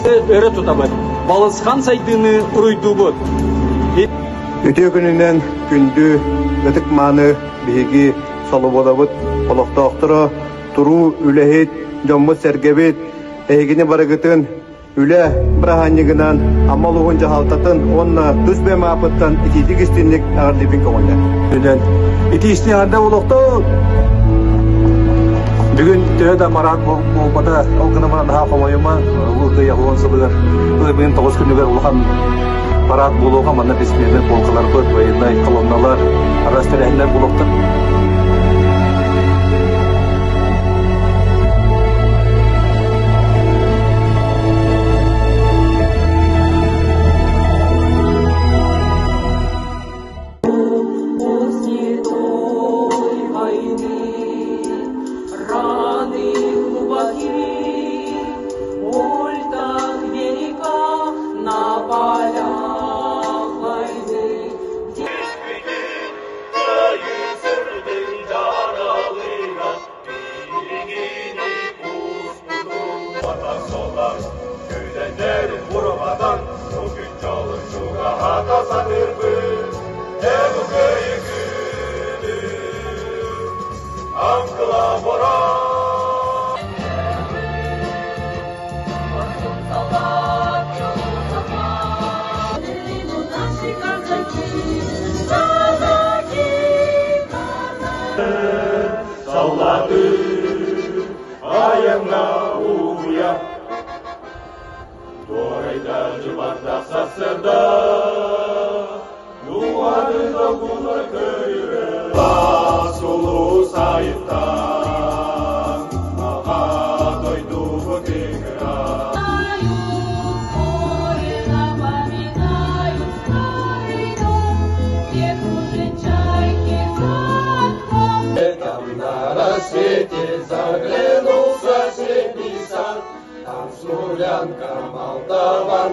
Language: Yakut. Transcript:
Өрө тутабыт, балысхан сайдыыны уруйдуубут. Үтүө күнүнэн күндү ытык-мааны биһиги Солобуодабыт олохтоохторо, туруу үлэһит дьоммут-сэргэбит, эһигини барыгытын үлэ бырааһынньыгынан Амма улууһун дьаһалтатын уонна тус бэйэм ааппыттан итиитик истинник эҕэрдиибин көҕүллэр. Үлэн ити истиҥ эҕэрдэ буолуохтун! Бүгүн төһө да парад буолбата, ол гынан баран наһаа хомойума, Улуу Кыайыы уон сылыгар, ыйбыйын тоҕус күнүгэр улахан парад буолуоҕа, манна бессмертный полкаларбыт, военнай колонналар, араас тэрээһиннэр буолуохтар. После той войны раны глубоки, боль так велика на полях войны. Саллаты айанна угуя Туорайда дьыбардаах сарсыарда Дууһаны долгунар көрүрэ Сулус айыттан Аҕа дойдубут ыҥыра Там на рассвете заглянул в соседний сад, Там смуглянка молдаван.